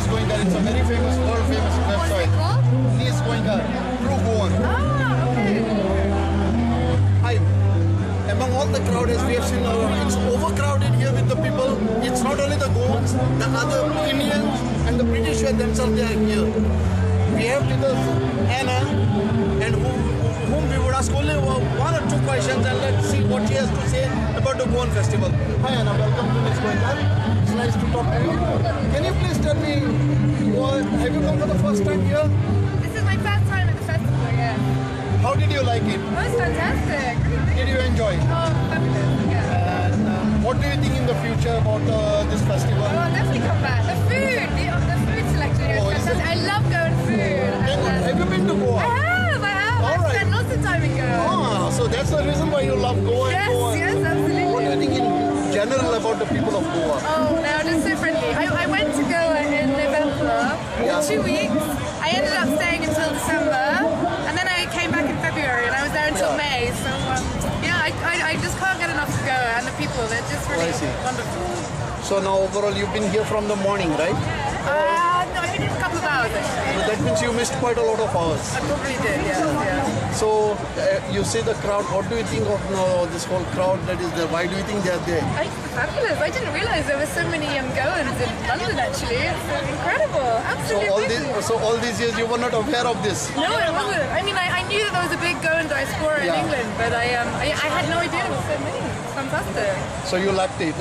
Goenkar. It's a very famous, world famous website. What's it called? Niz Goenkar, True Goan. Ah, okay. Hi. Among all the crowd, as we have seen, it's overcrowded here with the people. It's not only the Goans, the other Indians and the British themselves, they are here. We have with us Anna, and whom we would ask only one or two questions, and let's see what she has to say about the Goan festival. Hi Anna, welcome to Niz Goenkar. It's nice to talk to you. Can you please tell me, have you come for the first time here? This is my first time at the festival, yeah. How did you like it? It was fantastic. Really. Did you enjoy it? Oh, fabulous, yeah. And what do you think in the future about this festival? Oh, I'll definitely come back. The food, the food selection here is fantastic. I love Goan food. Have you been to Goa? I have. I've spent lots of time in Goa. Ah, so that's the reason why you love Goa. Yes, and Goa. Yes, absolutely. What do you think in general about the people of Goa? Oh, they are just so friendly. I went to Goa in November for 2 weeks. I ended up staying until December, and then I came back in February, and I was there until May. So yeah, I just can't get enough of Goa and the people. They're just really wonderful. So now overall, you've been here from the morning, right? No, I've been here for a couple of hours actually. So that means you missed quite a lot of hours. I probably did, yeah. So you see the crowd. What do you think of this whole crowd that is there? Why do you think they are there? It's fabulous. I didn't realise there were so many Goans in London actually. It's incredible. Absolutely. So all these years you were not aware of this? No, I wasn't. I mean, I knew that there was a big Goan diaspora in England, but I had no idea there were so many. It's fantastic. So you liked it?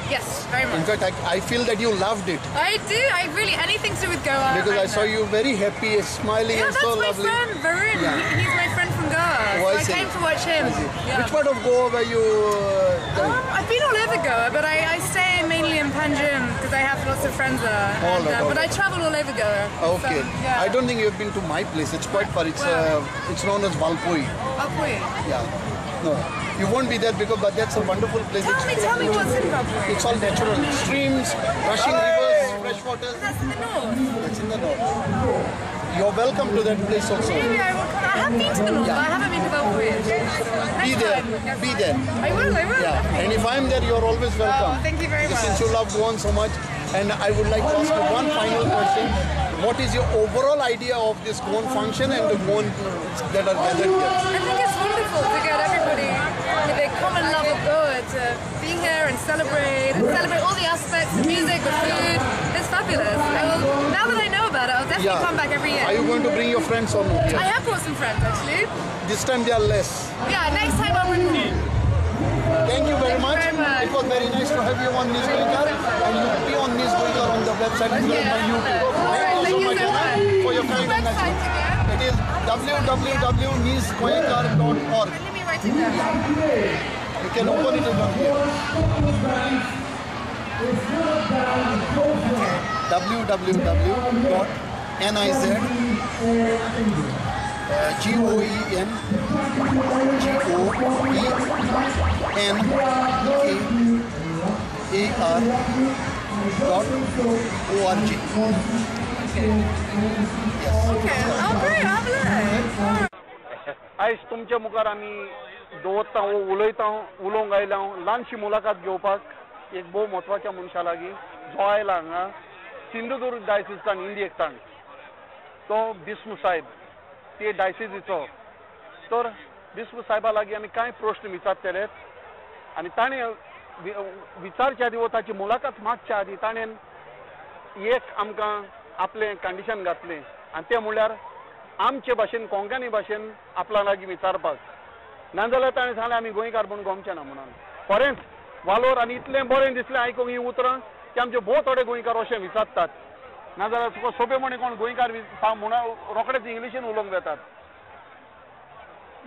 Yes, very much. In fact, I feel that you loved it. I do. I really, anything to do with Goa. Because I saw you very happy, smiling, and so lovely. Yeah, that's my friend, Varun. Yeah. He's my friend from Goa. Oh, so I came to watch him. Yeah. Which part of Goa were you? I've been all over Goa, but I stay mainly in Panjim because I have lots of friends there. But I travel all over Goa. Okay. So, yeah. I don't think you've been to my place. It's quite far. It's it's known as Valpoi. Valpoi? Yeah. No. You won't be there but that's a wonderful place. Tell me what's in Valpoi. It's all natural. Streams, rushing rivers, fresh waters. That's in the north. That's in the north. You're welcome to that place also. Maybe I will come. I have been to the north, but I haven't been to Valpoi. Be there. Be there. I will. Yeah. And if I'm there, you're always welcome. Oh, thank you very much. Since you love Goa so much, and I would like to ask you one final question. What is your overall idea of this Goan function and the Goan that are gathered here? I think it's wonderful to get everybody with a common love of Goa to be here and celebrate all the aspects, the music, the food. It's fabulous. Now that I know about it, I'll definitely come back every year. Are you going to bring your friends or not? I have brought some friends actually. This time they are less. Yeah, next time I'll bring more. Thank you very much. It was very nice to have you on Niz Goenkar, and you will be on Niz Goenkar on the website as well as my YouTube. Thank you so much, Anna, for your kind and nice. It is www.nizgoenkar.org. Let me write it down. You can open it from here. www.niz goenkar.org. Yes. Okay. Oh, great. I'll have a look. आयज तुमच्या मुखार आमी दवरता उलयता उलोवंक आयला हांव ल्हानशी मुलाखत घेवपाक एक भोव म्हत्वाच्या मनशा लागीं जो आयला हांगा सिंधुदुर्ग डायसिसान इंडियेक ताण तो बिस्म साहेब ते डायसिजीचो. तर बिस्म साहेबा लागीं आमी कांय प्रश्न विचारतले आनी ताणें विचारच्या आदी वो ताची मुलाखत मागच्या आदी ताणें एक आमकां आपलें कंडिशन घातलें आनी तें म्हणल्यार आमचे भाशेन कोंकणी भाशेन आपल्या लागीं विचारपाक, नाजाल्यार ताणें सांगलें आमी गोंयकार म्हूण गोमचे ना म्हणून. खरेंच वालोर आनी इतलें बरें दिसलें आयकूंक हीं उतरां की आमचे भोव थोडे गोंयकार अशें विचारतात, नाजाल्यार तुका सोंपेपणी कोण गोंयकार म्हणून रोखडेच इंग्लिशीन उलोवंक वेतात.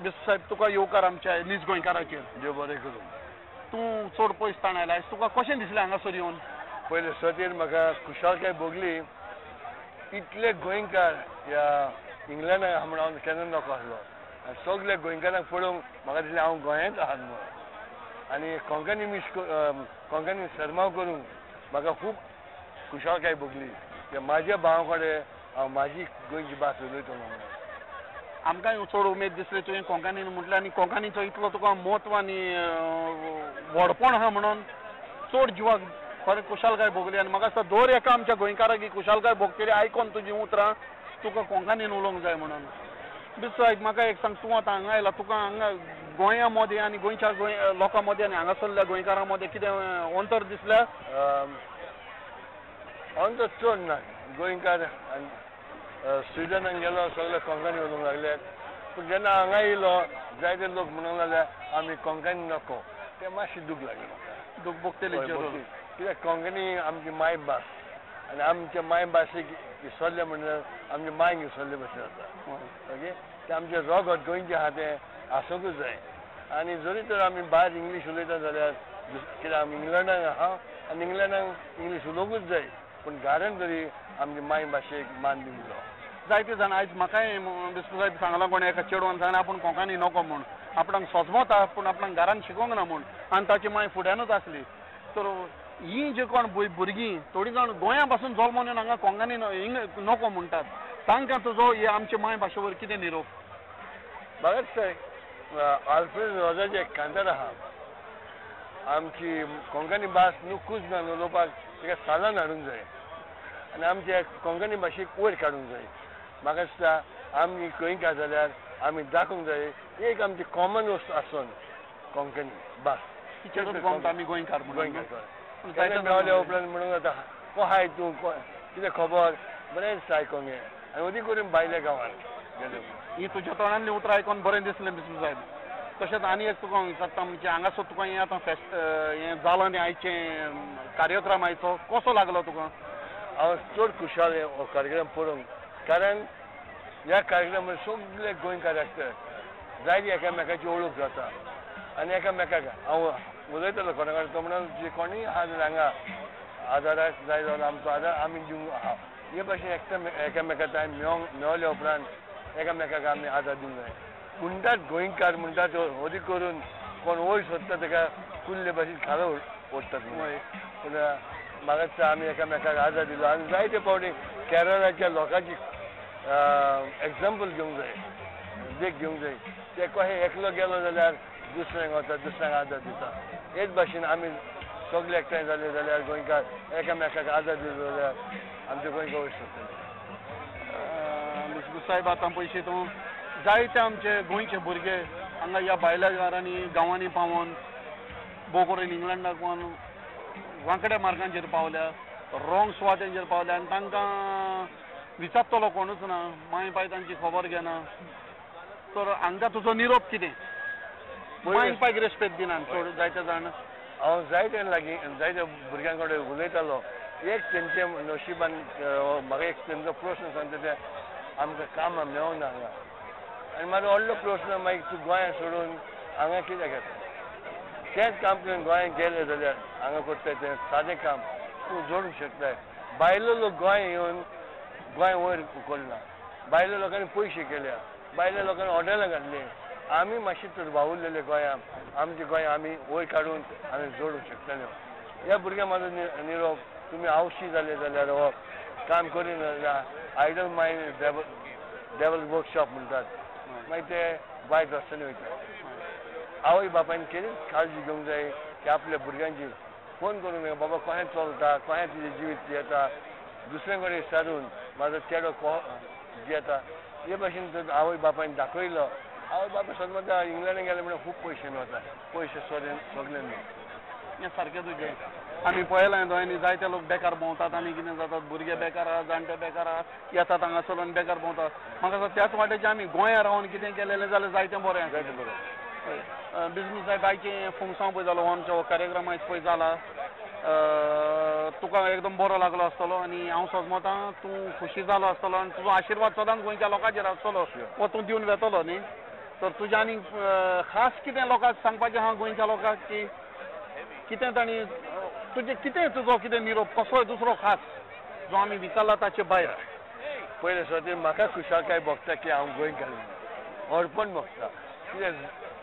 बिस्प साहेब, तुका येवकार आमच्या नीज गोंयकाराचेर. देव बरें करूं. तूं चड पयस ताण आयला, आयज तुका कशें दिसलें हांगासर येवन? पयले सतीर म्हाका खुशालकाय भोगली. इतले गोंयकार ह्या इंग्लंडाक आहा म्हूण हांव केन्ना नको आसलो. आनी सगळे गोंयकारांक पळोवंक म्हाका दिसलें हांव गोंयांत आहा म्हणून. आनी कोंकणी मीस कोंकणी सरमाव करूंक म्हाका खूब खुशालकाय भोगली की म्हाज्या भावा कडेन हांव म्हाजी गोंयची भास उलयतलो म्हणून. आमकांय चड उमेद दिसली तुवें कोंकणीन म्हटलें आनी कोंकणीचो इतलो तुका म्हत्व आनी व्हडपण आहा म्हणून चड जिवाक खरें खुशालकाय भोगली आनी म्हाका दिसता दर एका आमच्या गोंयकाराक ही खुशालकाय भोगतली आयकोन तुजी उतरां तुका कोंकणीन उलोवंक जाय म्हणून. बिस्पू सायब म्हाका एक सांग, तूं आतां हांगा आयला, तुका हांगा गोंया मदें आनी गोंयच्या गोंय लोकां मदें आनी हांगासरल्या गोंयकारां मदें कितें अंतर दिसल्या? अंतर चड ना. गोंयकार आनी स्विडनाक गेलो सगळे कोंकणी उलोवंक लागले, पूण जेन्ना हांगा येयलो जायते लोक म्हणूंक लागले आमी कोंकणी नको, तें मातशें दूख लागलें म्हाका. दूख भोगतली जरूर, कित्याक कोंकणी आमची मायभास आनी आमच्या मायभाशेक विसरलें म्हणल्यार आमच्या मायक विसरले भशेन जाता. ओके, तें आमचें रगत गोंयचें आहा तें आसूंकूच जाय. आनी जरी तर आमी भायर इंग्लीश उलयता जाल्यार कित्याक आमी इंग्लंडाक आहा आनी इंग्लंडाक इंग्लीश उलोवंकूच जाय, पूण घरान तरी आमची मायभाशेक मान दिवंक जाय. जायते जाण आयज म्हाकाय बिस्पू सायब सांगलां, कोणें एका चेडवान सांगलें आपूण कोंकणी नको म्हूण, आपणाक सोजमता पूण आपणाक घरान शिकोवंक ना म्हूण, आनी ताची माय फुड्यानूच आसली. तर ही जे कोण भुरगीं थोडीं जाण गोंया पासून जल्मोन येवन हांगा कोंकणी नको म्हणटात, तांकां तुजो हे आमचे माय भाशेवर कितें निरोप? म्हाका दिसता आल्फ्रेड रोजाचें एक कांतार आहा, आमची कोंकणी भास नुकूच ना उलोवपाक, ताका सालान हाडूंक जाय आनी आमच्या कोंकणी भाशेक वयर काडूंक जाय. म्हाका दिसता आमी गोंयकार जाल्यार आमी दाखोवंक जाय एक आमची कॉमन वस्तू आसून कोंकणी भास, आमी गोंयकार गोंयकार मेळ्ळ्या उपरांत म्हणूंक जाता कोहाय तूं कितें खबर, बरें दिसता आयकोंक हें. आनी अदीक करून भायल्या गांवांत गेले. ही तुज्या तोंडांतलीं उतरां आयकोन बरें दिसलें बिस्पू सायब. तशेंच आनी एक तुका विचारता, म्हणजे हांगासर तुका हें आतां फेस्त हें जालां न्ही आयचें कार्यक्रम आयचो कसो लागलो तुका? हांव चड खुशाल हो कार्यक्रम पळोवंक, कारण ह्या कार्यक्रमात सगळे गोंयकार आसतात, जायती एकामेकाची वळख जाता आनी एकामेकाक हांव उलयतलो कोणा कडेन तो म्हणून जे कोणूय आहा जाल्यार हांगा आदाराक जाय जाल्यार आमचो आदार आमी दिवंक आहा. हे भाशेन एकामेका टायम मेळ्ळ्या उपरांत एकामेकाक आमी आदार दिवंक जाय. म्हणटात गोंयकार म्हणटात अदीक करून कोण वयर सोदता ताका कुल्ले भाशेन खाला ओडटात, पूण म्हाका दिसता आमी एकामेकाक आदार दिलो. आनी जायते फावटी केरळाच्या लोकांची एग्जाम्पल घेवंक जाय, देख घेवंक जाय. ते कशें एकलो गेलो जाल्यार दुसऱ्यांक वता, दुसऱ्यांक आदार दिता. हेच भाशेन आमी सगळे एकठांय जाले जाल्यार गोंयकार एकामेकाक आदार दिलो जाल्यार आमचे गोंयकार वयर सरतले. बिस्पू सायब आतां पयशे तूं जायते आमचे गोंयचे भुरगे हांगा ह्या भायल्या घरांनी गांवांनी पावोन भोव करून इंग्लंडाक पावोन वांकड्या मार्गांचेर पावल्या, रोंग सुवातेंचेर पावल्या आनी तांकां विचारतलो कोणूच ना, माय पाय तांची खबर घेना. तर हांकां तुजो निरोप कितें? माय पायक रेस्पेद दिना चड जायते जाण. हांव जायते लागीं जायत्या भुरग्यां कडेन उलयतालो, एक तेंचे नशिबान म्हाका एक तेंचो प्रस्न सांगता ते आमकां कामां मेळना हांगा, आनी म्हाजो व्हडलो प्रस्न मागीर तूं गोंया सोडून हांगा कित्याक येता? तेंच काम तुवें गोंयांत गेलें जाल्यार हांगा करताय तें सादें काम तूं जोडूंक शकताय. भायलो लोक गोंय येवन गोंय वयर उखलना, भायल्या लोकांनी पयशे केल्या, भायल्या लोकांनी हॉटेलां घातलीं. आमी मातशें तर वावुरलेले गोंयांत, आमचे गोंय आमी वयर काडून आमी जोडूंक शकतले. ह्या भुरग्यांक म्हाजो निरोप, तुमी आवशी जाले जाल्यार हो काम करिना जाल्यार आयडल मायंड डेवल वर्कशॉप म्हणटात, मागीर ते वायट रस्त्यानी वयतात. आवय बापायन केन्नाच काळजी घेवंक जाय की आपल्या भुरग्यांची फोन करूंक जाय, बाबा कशें चलता, कशें तुजें जिवीत जियेता, दुसऱ्या कडेन विचारून म्हाजो चेडो जियेता. हे भाशेन तर आवय बापायन दाखयलो. आवय बापाय सदमात इंग्लंडाक गेले म्हणल्यार खूब पयशे मेळटा, पयशे सगळे न्हू. हें सारकें तुजें. आमी पळयलां दोळ्यांनी जायते लोक बेकार भोंवतात आनी कितें जातात, भुरगे बेकार आहा, जाणटे बेकार आहा, येतात हांगासर आनी बेकार भोंवतात. म्हाका दिसता त्याच वाटेचें आमी गोंया रावन कितें केलेलें जाल्यार जायतें बरें आसा. जायतें बरें. बिस्पू सायब आयचें फुंगसांव पळय जालो, हो आमचो कार्यक्रम आयज पळय जाला, तुका एकदम बरो लागलो आसतलो आनी हांव सोजमतां तूं खुशी जालो आसतलो आनी तुजो आशिर्वाद सदांच गोंयच्या लोकांचेर आसतलो, हो तूं दिवन वेतलो न्ही. तर तुज्या आनी खास कितें लोकांक सांगपाचें आहा गोंयच्या लोकांक की कितें तांणी तुजें कितें तुजो कितें निरोप कसोय दुसरो खास जो आमी विचारला ताचे भायर? पयले सुवातेर म्हाका खुशालकाय भोगता की हांव गोंयकार, व्हडपण भोगता. कित्याक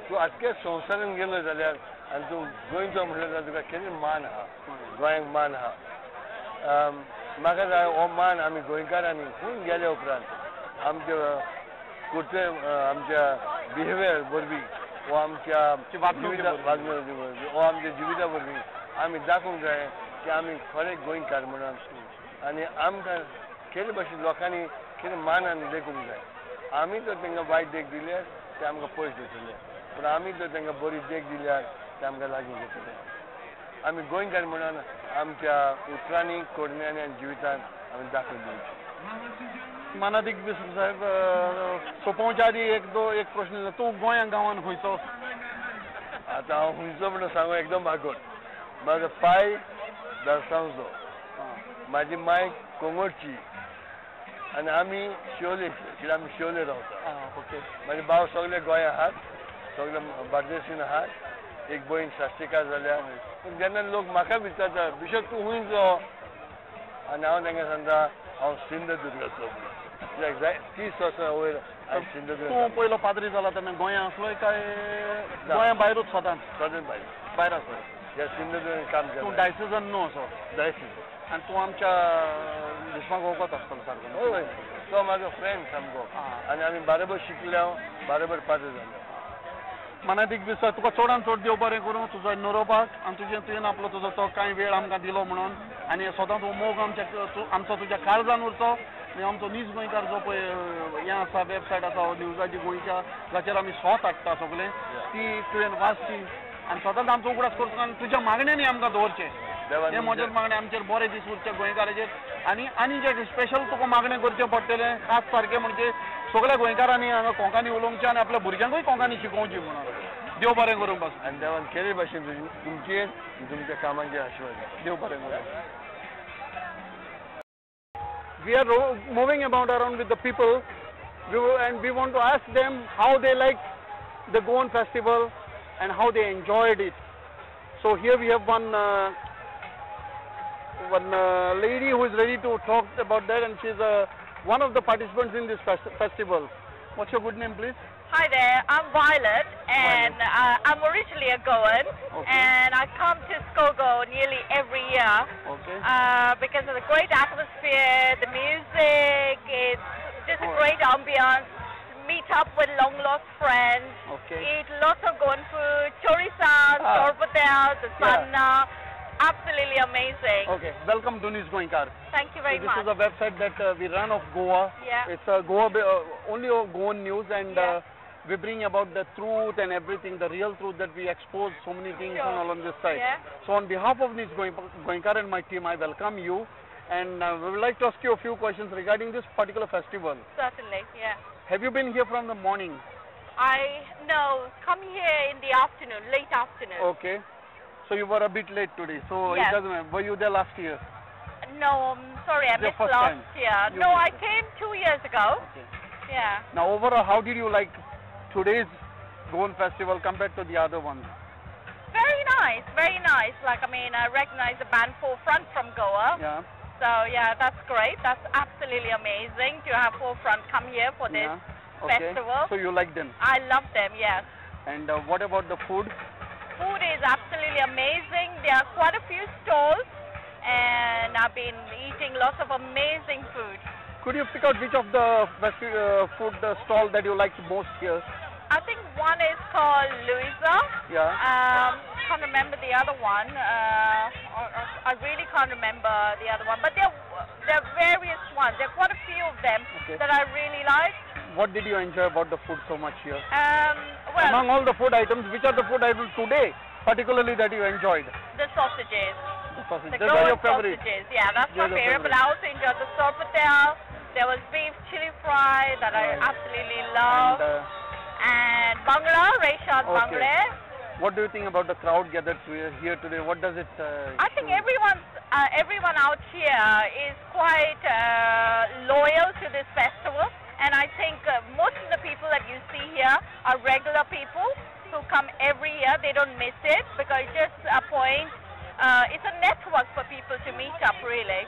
तूं आजके संवसारान गेलो जाल्यार आनी तूं गोंयचो म्हणल्यार जाल्यार तुका केन्ना मान आहा, गोंयांक मान आहा. म्हाका जाय हो मान आमी गोंयकारांनी खूब गेल्या उपरांत आमच्या कुर्ते आमच्या बिहेवियर वरवीं वो आमच्या जिविता वरवीं वो आमच्या जिविता वरवीं आमी दाखोवंक जाय की आमी खरे गोंयकार म्हणून आनी आमकां केदे भशेन लोकांनी कितें मानान देखूंक जाय. आमी जर तांकां वायट देख दिल्यार ते आमकां पयस दितले, पूण आमी जर तांकां बरी देख दिल्यार ते आमकां लागीं घेतले. आमी गोंयकार म्हणून आमच्या उतरांनी, करण्यांनी आनी जिवितान आमी दाखोवन दिवची. मानादीक बिस्प साहेब, सोंपोवच्या आदी एक प्रश्न, तूं गोंया गांवान खंयचो? आतां हांव खंयचो म्हणून सांगू एकदम भागोट. म्हाजो पाय दर्सांवचो, म्हाजी माय कोंगोडची आनी आमी शिवोले, कित्याक आमी शिवोले रावता. ओके. म्हाजे भाव सगळे गोंया आहात, सगळे बार्देसीन आहात, एक भयण साश्टीकार जाल्या. पूण जेन्ना लोक म्हाका विचारता बिशप तूं खंयचो, आनी हांव तांकां सांगता हांव सिंधुदुर्गाचो म्हणून. कित्याक जाय 30 वर्सां वयर हांवें सिंधुदुर्ग. तूं पयलो पाद्री जाला तेन्ना गोंया आसलोय काय गोंया भायरूच? सदांच सदांच भायर भायर आसलो. ह्या सिंधुदुर्गान काम केलें. तूं डायसेजन न्हू असो? डायसेजन. आनी तूं आमच्या बिस्पाक वळखत आसतलो सारको? हय, तो म्हाजो फ्रेंड सामको आनी आमी बाराबर शिकले, बाराबर पाद्री जाले. मनादीक बिस्प, तुका चडान चड देव बरें करूं तुजो निरोपाक आनी तुजें तुवें आपलो तुजो तो कांय वेळ आमकां दिलो म्हणून, आनी सदांच हो मोग आमचो तुज्या काळजान उरचो. आनी आमचो नीज गोंयकार जो पळय हें आसा, वेबसायट आसा न्यूजाची गोंयच्या, जाचेर आमी स्वत हाडटा सगळें, ती तुवें वाचची आनी सदांच आमचो उगडास करचो आनी तुज्या मागण्यांनी आमकां दवरचें. हें म्हजें मागणें, आमचेर बरे दीस उरचे गोंयकाराचेर. आनी आनी जे स्पेशल तुका मागणें करचें पडटलें खास सारकें म्हणजे सगळ्या गोंयकारांनी हांगा कोंकणी उलोवचें आनी आपल्या भुरग्यांकूय कोंकणी शिकोवची म्हणून. देव बरें करूं बस. आनी देवान केले भाशेन तुमचेर तुमच्या कामांचेर आशिर्वाद. देव बरें करूं. We are moving about around with the people, and we want to ask them how they like the Goan festival and how they enjoyed it. So here we have one lady who is ready to talk about that, and she's one of the participants in this festival. What's your good name, please? Hi there, I'm Violet, and I'm originally a Goan, okay. And I come to Scogo nearly every year, okay. Because of the great atmosphere, the music, it's just a great ambiance, meet up with long-lost friends, okay. Eat lots of Goan food, chorizo, sorpotel, the sanna. Absolutely amazing. Okay, welcome to News Goenkar. Thank you very much. This is a website that we run of Goa. Yeah. It's a Goa, only Goan news, and we bring about the truth and everything, the real truth that we expose so many things and all on this site. Yeah. So on behalf of News Goenkar and my team, I welcome you, and we would like to ask you a few questions regarding this particular festival. Certainly, yeah. Have you been here from the morning? No, come here in the afternoon, late afternoon. Okay. So you were a bit late today, so yes. It doesn't matter. Were you there last year? No, I'm sorry, I missed last year. No, I came 2 years ago. Okay. Yeah. Now overall, how did you like today's Goan festival compared to the other ones? Very nice, very nice. Like, I mean, I recognize the band Forefront from Goa. Yeah. So yeah, that's great. That's absolutely amazing to have Forefront come here for this festival. So you like them? I love them, yes. And what about the food? Food is absolutely amazing. There are quite a few stalls, and I've been eating lots of amazing food. Could you pick out which of the food stall that you liked most here? I think one is called Louisa. Yeah. Can't remember the other one. I really can't remember the other one. But there are various ones. There are quite a few of them that I really like. What did you enjoy about the food so much here? Well, among all the food items, which are the food items today, particularly that you enjoyed? The sausages. The sausages. The Those are your favorite. Sausages. Yeah, that's my favorite. But I also enjoyed the sorpotel. There was beef chili fry that I absolutely love. And bangla, Reshad bangla. What do you think about the crowd gathered here today? What does it? I think everyone out here is quite loyal to this festival, and I think most of the people that you see here are regular people who come every year. They don't miss it because it's just a point. It's a network for people to meet up, really.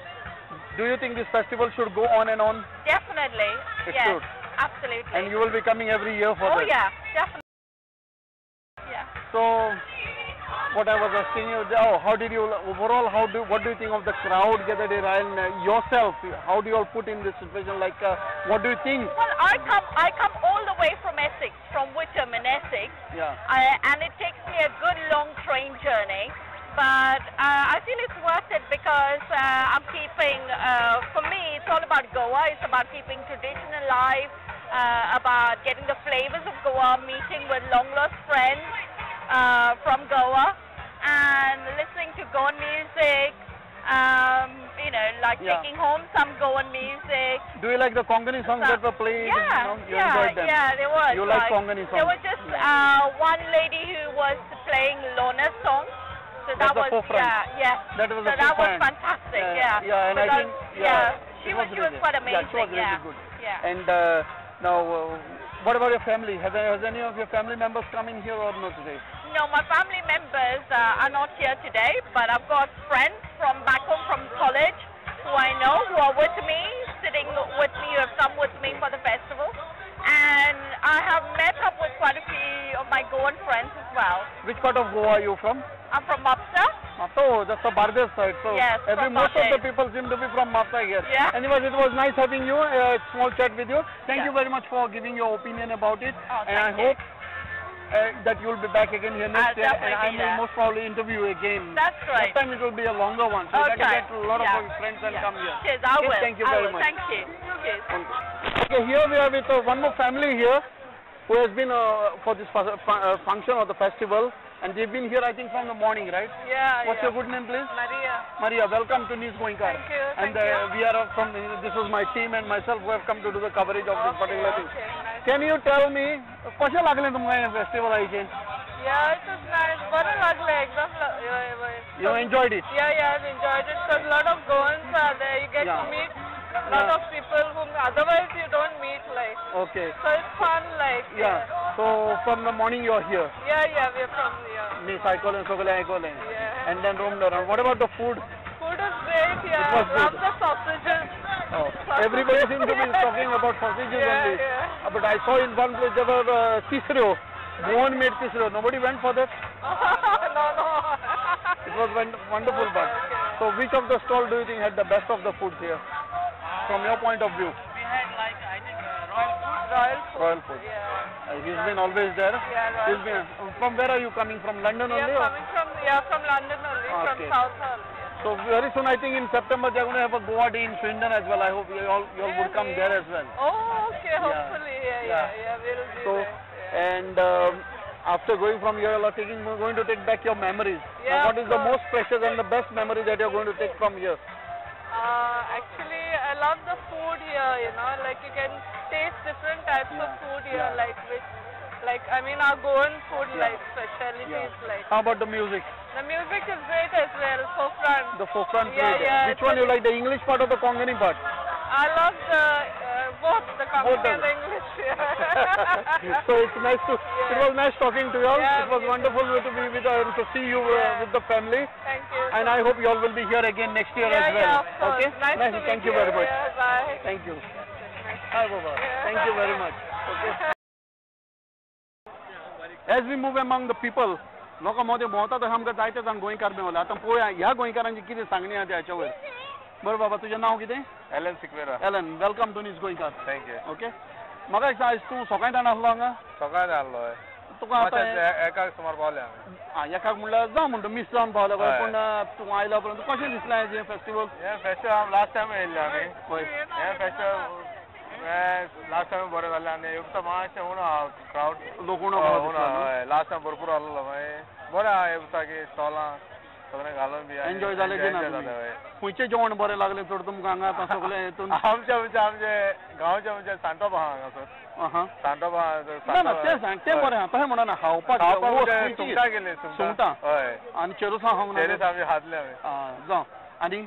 Do you think this festival should go on and on? Definitely. It yes, should. Absolutely. And you will be coming every year for that? Oh yeah, definitely. Yeah. So, what I was asking you, how did you, overall, what do you think of the crowd gathered here and yourself? How do you all put in this situation? Like, what do you think? Well, I come all the way from Essex, from Witham in Essex. Yeah. And it takes me a good long train journey. But I think feel it's worth it because I'm keeping, for me, it's all about Goa. It's about keeping tradition alive, about getting the flavors of Goa, meeting with long-lost friends from Goa, and listening to Goan music, you know, like taking home some Goan music. Do you like the Konkani songs that were played? Yeah, you know, you enjoyed them. Yeah, there was. You like Konkani songs? There was just one lady who was playing Lona's song. So that was, That was, so that was fantastic, yeah. Yeah, and I think, she was quite amazing. Yeah, she was really good. Yeah. And now, what about your family? Has any of your family members come in here or not today? No, my family members are not here today, but I've got friends from back home from college who I know, who are with me, sitting with me, who have come with me for the festival. And I have met up with quite a few of my Goan friends as well. Which part of Goa are you from? I'm from Mapsa. Mapsa, oh, that's the Bardez side. So yes, most of the people seem to be from Mapsa here. Yeah. Anyways, it was nice having you, a small chat with you. Thank you very much for giving your opinion about it. Oh, and I hope that you'll be back again here next year, and I will most probably interview you again. That's right. Next time it will be a longer one, so you get a lot of your friends and come here. Cheers, I will. Thank you very much. Thank you. Cheers. Okay, here we are with one more family here who has been for this function or the festival, and they've been here I think from the morning, right? Yeah. What's your good name, please? Maria. Maria, welcome to News Goenkar. Thank you. And we are from, this is my team and myself who have come to do the coverage of this particular thing. Nice. Can you tell me, कशें लागलें तुमकां हें festival आयचें? Yeah, it was nice. बरें लागलें एकदम. You enjoyed it? Yeah, yeah, I've enjoyed it because a lot of Goans are there. You get to meet a lot of people whom otherwise you don't meet, like. Okay. So it's fun, like. Yeah. So from the morning you are here? Yeah, yeah, we are from here. Me cycle and sogale आयकलें. Yeah. And then roamed around. What about the food? Food is great, yeah. It was good. Love the sausages. Oh. Everybody seems to be talking about sausages only. Yeah. But I saw in one place there were tisrio, Goan made tisrio. Nobody went for that? No, no. It was wonderful, but. So which of the stall do you think had the best of the foods here? From your point of view? We had like, I think, royal food. Royal food. Royal food. Yeah. He's been always there. Yeah, royal He's been, from where are you coming from? London we only? are coming from, from London only, from Southall. Yeah. So very soon, I think in September, they are going to have a Goa Day in Swindon as well. I hope you all would come there as well. Oh, okay, hopefully. Yeah, we'll be so, there. Yeah. And after going from here, you are going to take back your memories. Yeah, now, what is the most precious and the best memory that you are going to take from here? Actually, I love the food here, you know, like you can taste different types of food here, like which, like, I mean, our Goan food, like, specialties, like. How about the music? The music is great as well, Forefront. The Forefront, yeah, yeah. Which one you like, the English part or the Konkani part? I love the, both, the Konkani and the English, yeah. So it's nice to, it was nice talking to you all. Yeah, it was wonderful to be with, to see you with the family. Thank you. And I hope you all will be here again next year as well. Yeah, of course. Okay? Nice to meet Thank you very much. Yeah, bye. Thank you. Hi, Baba. Yeah. Thank you very much. Okay. As we move among the people, लोकां मदें भोंवता तशें आमकां जायते जाण गोंयकार मेवले. आतां पळोवया ह्या गोंयकारांची कितें सांगणी आहा ते हाच्या वयर. बरें बाबा, तुजें नांव कितें? Alan Sequeira. Alan, welcome to News Goenkar. Thank you. Okay, म्हाका एक सांग, आयज तूं सकाळीं जाण आसलो हांगा? सकाळीं आसलो. तुका आतां एकाक सुमार पावले आमी. आं, एकाक म्हणल्यार जावं म्हणटा मीस जावन पावले, पूण तूं आयल्या उपरांत कशें दिसलें आयज हें फेस्टिवल? हें फेस्टिवल आमी लास्ट टायम येयल्ले आमी. हें फेस्टिवल लास्ट टायम बरें जालें आनी एकदां मातशें उणो आहा क्रावड, लोक उणो हय. लास्ट टायम भरपूर आसलो, मागीर बरें आहा एकदां की स्टॉलां सगळें घालून बी एन्जॉय जालें की ना? खंयचें जेवण बरें लागलें चड तुमकां हांगा आतां सगळें हितून? आमचें म्हणजे आमचें गांवचें म्हणजे सांतोप आहा हांगासर. सांतोप आहा. ना ना, तें सांग, तें बरें आहा तशें म्हणना, खावपाक सुंगटां केली, सुंगटां हय. आनी चेरुसां खावंक ना? चेरुसां आमी खातले आमी. जावं. आनी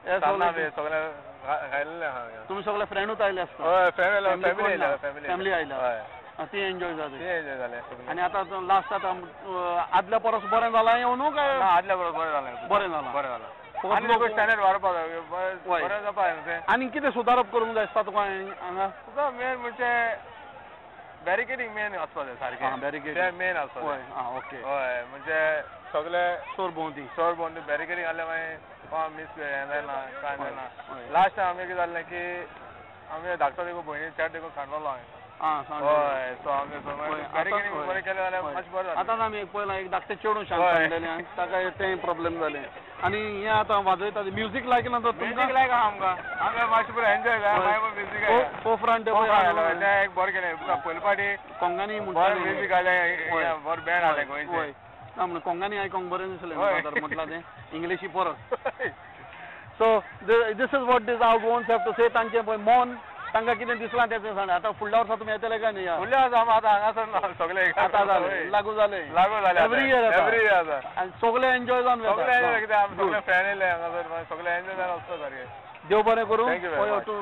सगळें खायल्लें आहा. तुमी सगळे फ्रेंडूच आयले आसता? हय, फॅमिली आयल्या, फॅमिली आयल्या, ती एन्जॉय जाली. ती एन्जॉय जालें. आनी आतां लास्ट आतां आदल्या परस बरें जालां येवन काय? आदल्या परस बरें जालें. बरें जालां, बरें जालां. आनी लोक स्टँडर्ड वाडोवपाक जाय, बरें जावपाक जाय. आनी कितें सुदारप करूंक जाय दिसता तुका हांगा? तुका मेन म्हणजे बॅरिकेडींग मेन आसपाक जाय सारकें. बॅरिकेडींग मेन आसपाक जाय. आं, ओके. हय, म्हणजे सगळे चोर भोंवती, चोर भोंवती बॅरिकेडींग जाल्यार मागीर कोण मीस हें जायना, कांय जायना. लास्ट टायम आमी कितें जालें की आमी धाकटो देखून भयणी चेड देखून सांडलो हांवें. हय, सो आमी बॅरिकेडींग बरें केलें जाल्यार मातशें बरें जालें. आतां आमी एक पळयलां एक धाकटें चेडूं शांत सांगलेलें, ताका तें प्रॉब्लेम जालें. आनी हें आतां वाजयता म्युजीक लायक ना तर म्युजीक लायक आहा आमकां, आमकां मातशें बरें एन्जॉय जाय. मागीर म्युजीक फोफ्रांट तें एक बरें केलें. पयले फावटी कोंगानी बरें म्युजीक आयलें, बरें बँड आयलें गोंयचें. ना म्हणून कोंगानी आयकोंक बरें दिसलें म्हटलां तें इंग्लिशी परत. So this is what this our Goans have to say. तांचें पळय मन तांकां कितें दिसलां तें सांग. आतां फुडल्या वर्सा तुमी येतले काय न्ही? फुडल्या वर्सा आमी आतां हांगासर सगळे आतां जालें, लागू जालें, लागू जालें. एवरी इयर, एवरी इयर आतां आनी सगळे एन्जॉय जावन सगळे एन्जॉय कित्याक आमी सगळे फॅन येयले हांगासर, सगळे एन्जॉय जावन वचता सारकें. देव बरें करूं.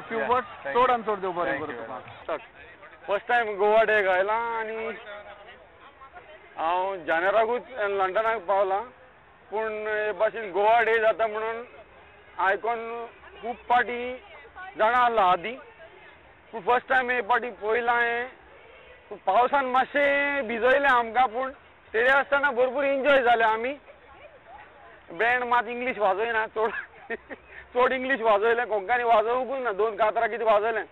फ्यू वर्ड्स चड आनी चड देव बरें करूं तुका. फर्स्ट टायम गोवा डेक आयलां आनी हांव जानेराकूच लंडनाक पावलां, पूण हे भाशेन गोवा डे जाता म्हणून आयकोन खूब पाटी जाणा आसलो आदीं, पूण फर्स्ट टायम हे पाटी पळयलां हांवें. पावसान मातशें भिजयलें आमकां, पूण तरी आसतना भरपूर एन्जॉय जालें आमी. बँड मात इंग्लीश वाजयना चड, चड इंग्लीश वाजयलें, कोंकणी वाजोवंकूच ना. दोन कातरां कितें वाजयलें,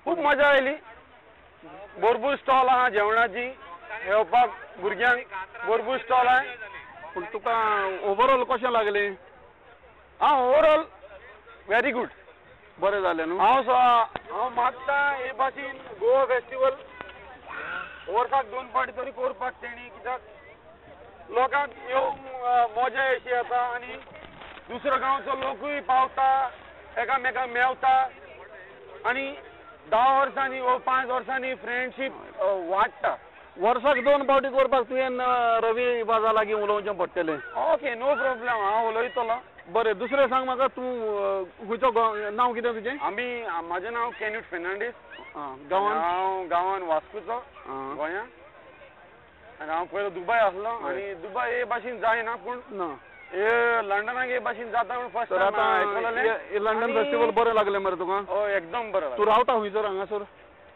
खूब मजा आयली. भरपूर स्टॉल आहा जेवणाची, येवपाक भुरग्यांक भरपूर स्टॉल आहा. पूण तुका ओवरऑल कशें लागलें? आं, ओवरऑल व्हेरी गूड, बरें जालें न्हू. हांव हांव मागता हे भाशेन गोवा फेस्टिवल वर्साक 2 फावटी तरी करपाक तेणी, कित्याक लोकांक येवंक मजा अशी येता आनी दुसऱ्या गांवचो लोकूय पावता, एकामेकांक मेवता आनी 10 वर्सांनी वा 5 वर्सांनी फ्रेंडशीप वाडटा. वर्साक 2 फावटी करपाक तुवें रवी बाजा लागीं उलोवचें पडटलें. ओके, नो प्रॉब्लम, हांव उलयतलो. बरें, दुसरें सांग म्हाका, तूं खंयचो गांव, नांव कितें तुजें? आमी, म्हाजें नांव केन्यूट फेर्नांडीस. गांवान? हांव गांवान वास्कोचो, गोंया. आनी हांव पयलो दुबय आसलो आनी दुबय हे भाशेन जायना, पूण ना हे लंडनाक हे भाशेन जाता म्हणून फर्स्ट टायम आयकलें. लंडन फेस्टिवल बरें लागलें मरे तुका? हय, एकदम बरें. तूं रावता खंयसर हांगासर?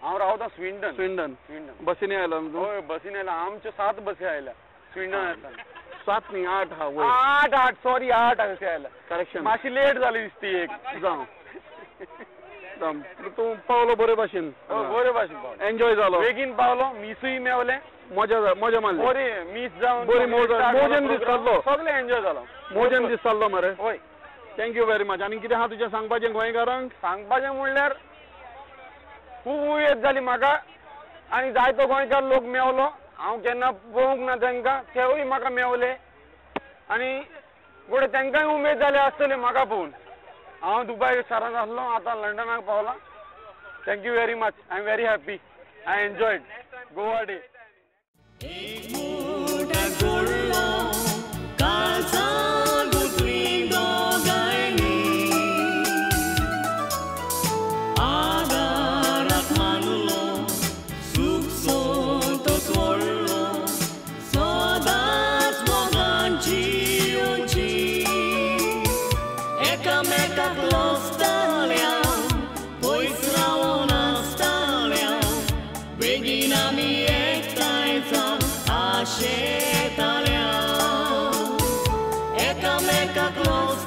हांव रावता स्विंडन. स्विंडन. स्विंडन. बसींनी आयला न्हू तूं? हय, बसीन आयला. आमच्यो 7 बसी आयल्या स्विंडन आसतना. 7 न्ही 8 हा. वयर 8 8 सॉरी 8 अशें आयल्या. करेक्शन. मातशी लेट जाली दिसती एक. जावं जावं, तूं पावलो बरे भाशेन. बरे भाशेन पावलो, एन्जॉय जालो, बेगीन पावलो, मिसूय मेवलें, मजा मजा मारली, बरी मीस जावन बरी मोजन दीस जाल्लो, सगळें एन्जॉय जालो, मोजन दीस जाल्लो मरे. हय, thank you very much. आनी कितें आहा तुजें सांगपाचें गोंयकारांक? सांगपाचें म्हणल्यार खूब उमेद जाली म्हाका आनी जायतो गोंयकार लोक मेवलो. हांव केन्ना पळोवंक ना तांकां, तेवूय म्हाका मेवले आनी गोडे तांकांय उमेद जाली आसतली म्हाका पळोवन. हांव दुबय शारांत आसलो, आतां लंडनाक पावलां. Thank you very much, I am very happy, I enjoyed Goa day. Eka meka close.